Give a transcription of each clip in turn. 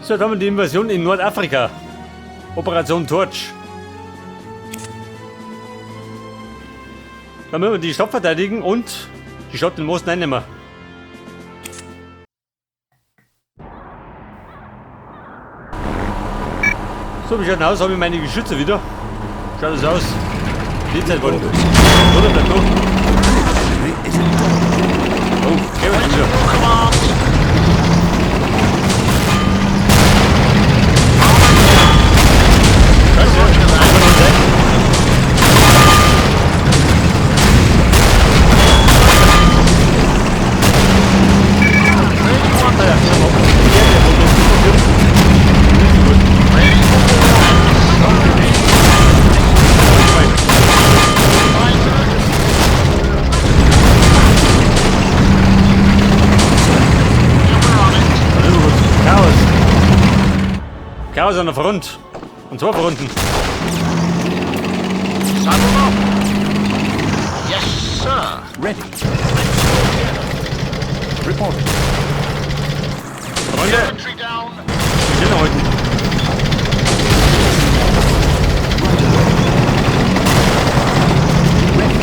So, jetzt haben wir die Invasion in Nordafrika. Operation Torch. Da müssen wir die Stadt verteidigen und die Stadt den Osten einnehmen. So, wie schaut denn aus? Habe ich meine Geschütze wieder? Schaut es aus? Die Zeit wollen. Oder bleibt noch. Oh, gehen wir schon wieder. Scheiße, einfach noch Zeit. Ah ja, der wollte uns nicht verwirren. Nicht so gut. Also gut. Chaos. Chaos an der Front. Und zwei Fronten. Saddle up. Yes, sir. Ready. Reporting. Freunde, Infantry down. schneller heute. Right away. Ready.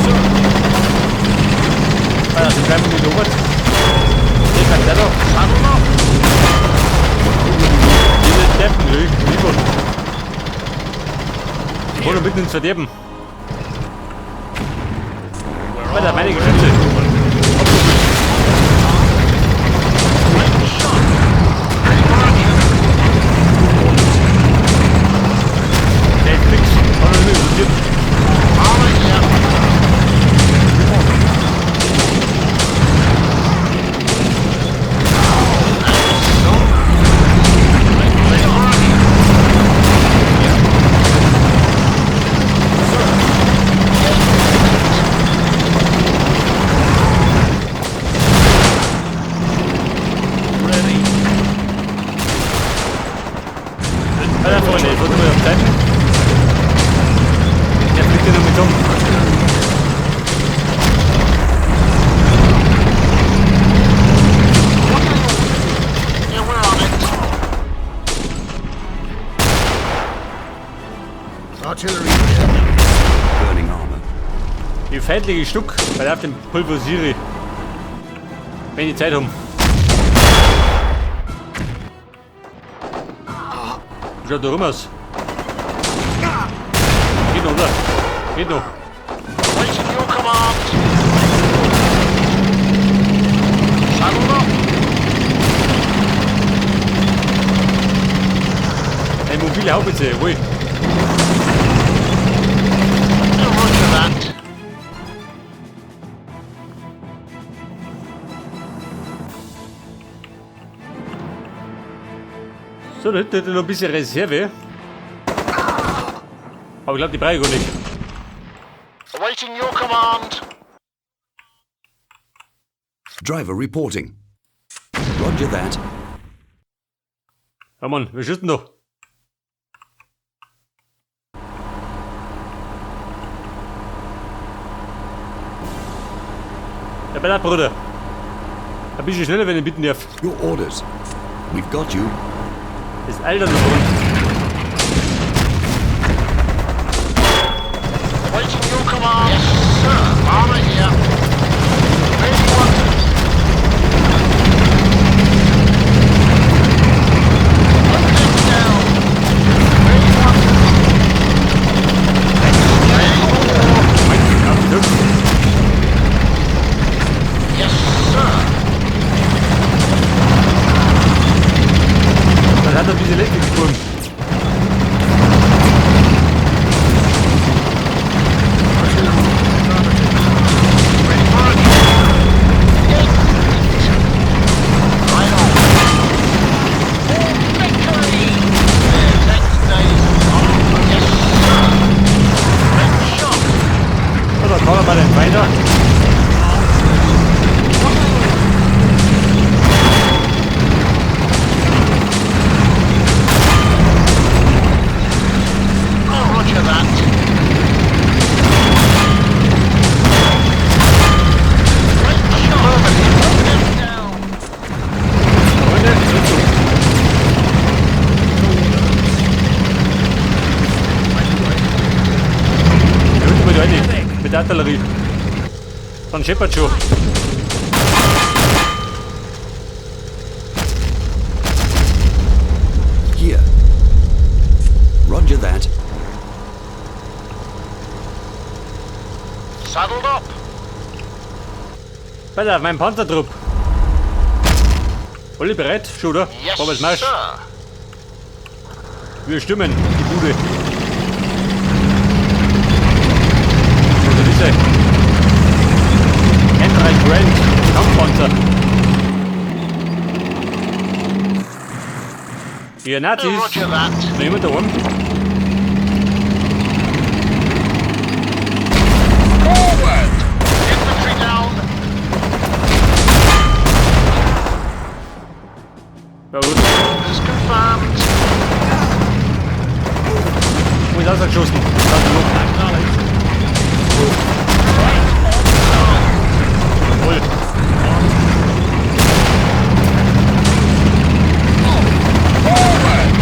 Sir. Ah, das bleiben wir mit Robert. Der bleibt auch noch. Saddle up. Diese Deppen, lieber. Hol mitten ins Verderben. Alter, meine Geschütze. Range shot. Ready for action. Der ist fix. Hat er nicht interessiert. Armor here. Reporting. Ready for action. Sir. Yes, Ready. Alter, Freunde, ich wollte mal auf Zeit. Der fliegt ja nur mit um. What are you? Yeah, we're on it. Artillery here. Burning armor. Die feindliche Stück, weil auf dem pulverisiere. Wenn die Zeit haben. Wie schaut da rum aus? Geht noch, oder? Geht noch. Waiting your command. Saddle up. Eine mobile Haubitze, jawohl. Yeah, roger that. So, da hinten hätte ich noch ein bisschen Reserve. Aber ich glaube, die brauche ich gar nicht. Awaiting your command. Driver reporting. Roger that. Ja Mann, wir schießen doch. Ja, bei der Bruder. Ein bisschen schneller, wenn ich bitten darf. Your orders. We've got you. Das Alter noch rund. Awaiting your command. Yes, sir. Armor here. Ready wanted. Okay, down. Ready wanted. Ready for war. Mein, auf die Tücken. Yes, sir. Das hat ein bisschen lästig gesprungen. Artillery. Affirmative. Ready for action. der Artillerie. Dann scheppert schon. Here. Roger that. Saddled up. Pass auf, mein Panzertrupp. Alle bereit? Schon, oder? Yes, Vorwärts Marsch. sir. Wir stürmen die Bude. Also diese M3 Grant Kampfpanzer. Die Nazis. Roger that. Noch jemand daheim? Forward. Infantry down. Ja gut. Orders confirmed. Wo ist ausgeschossen? Da ist die. Jawohl. Forward.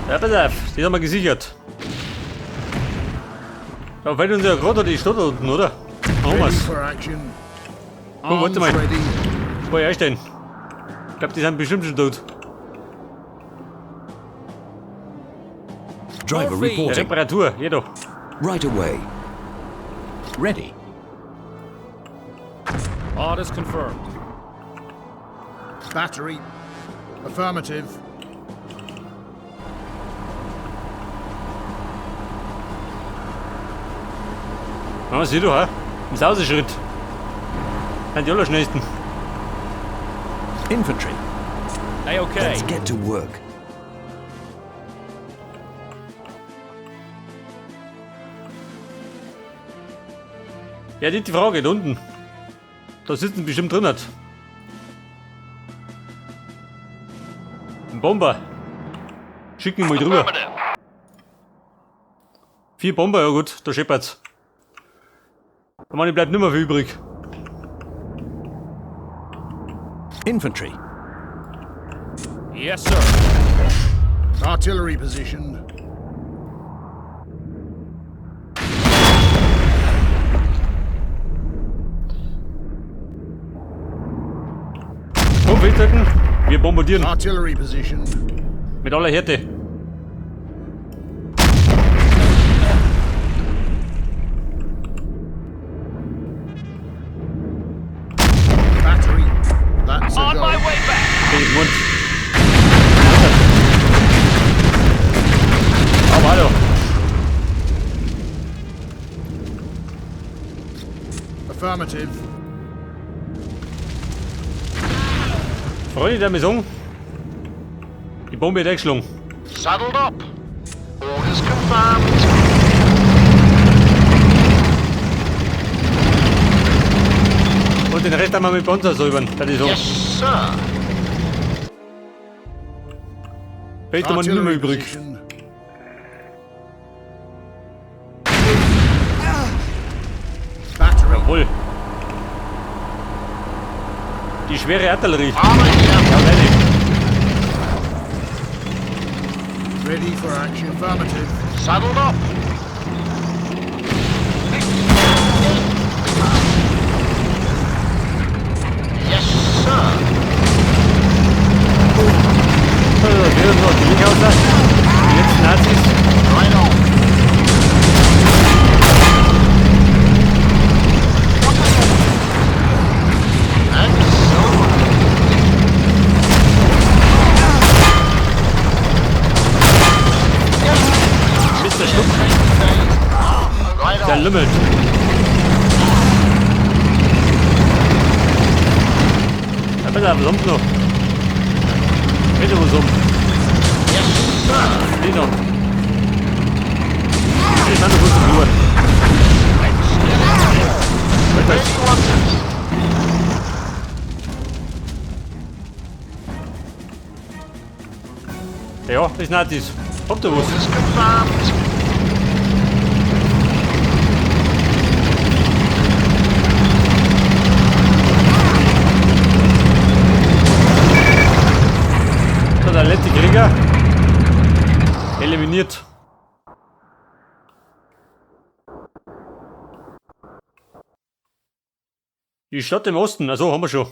Ja, pass auf, die haben wir gesichert. Da fällt uns ja gerade die Stadt unten, oder? Machen wir's. Oh, warte mal. Wo ich einstellen? Ich glaube, die sind bestimmt schon tot. Driver reporting. Reparatur, jeder. Right away. Ready. Orders confirmed. Battery. Affirmative. Ja, sieh du, ha? Im Sauseschritt. Sind die allerschnellsten. Infantry. A-okay. Let's get to work. Ja, die Frage da unten. Da sitzen bestimmt drin. Hat. Ein Bomber. Schicken wir mal drüber. 4 Bomber, ja gut, da scheppert's. Da meine, bleibt nimmer viel übrig. Infantry. Yes, sir. Artillery position. Komm, Feldzeiten, wir bombardieren. Artillery position. Mit aller Härte. Battery. That's a On go. my way back. Bin Mund. Aber hallo. Affirmative. Freunde der Mission. Die Bombe hat eingeschlagen. Saddled up. Orders confirmed. Und den Rest haben wir mit Panzer säubern. Das ist so. Yes, sir. Fehlt mir nicht mehr übrig. Jawohl. Die schwere Artillerie. Ja, ready. Ready for action. Affirmative. Saddled up. Yes, sir. So, da fehlen noch die Linkhauser. Die letzten Nazis. Right on. And so Mr. Schluck. Right Der on. lümmelt. Ja, pass auf, was kommt noch? Bitte, was um? Yes, sir. Die noch. Die sind noch kurz im Flur. Let's get it. Where do you want it? Ja, das ist Nazis. Habt ihr was? Orders confirmed. der letzte Krieger. Eliminiert. Die Stadt im Osten, also haben wir schon.